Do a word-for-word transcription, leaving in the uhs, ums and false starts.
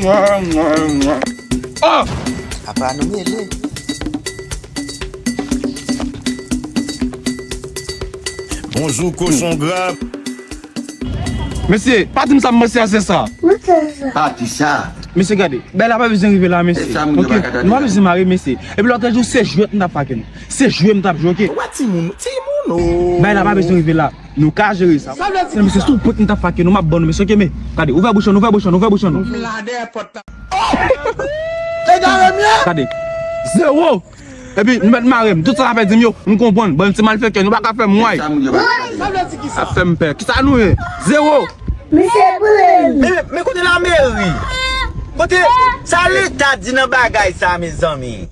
Oh! Apa nou mele. Bonjou, kochon gra. Mesye, pa di m sa, mesye, se sa. Pati sa. Mesye, gade, bay la pa bezwen rive la, mesye. E sa, moun yo pa ka tande la. Nou pa bezwen mare, mesye. Epi lòt jou, se jwèt m t ap fake nou. Se jwe m t ap jwe, oke? Ou pa timoun, timoun, o. Bay la pa bezwen rive la. Nou ka jere sa. Sa vle di ki sa? Mesye, sou pwent m t ap fake nou, m ap ban nou, mesye, oke, men. Gade, ouvè bouch an nou, ouvè bouch an nou, ouvè bouch an nou. Egare m ye! Gade. Zewo! Epi, nou mèt mare m. Tout sa n ap di m yo, m konprann. Bann ti malfektè, nou pa ka fè m way. Sa vle di ki sa? Ap fè m pè. Kisa nou ye? Zewo! Misye boule m. Men, men, men kote lameri? Kote sa leta di nan bagay sa, mezanmi?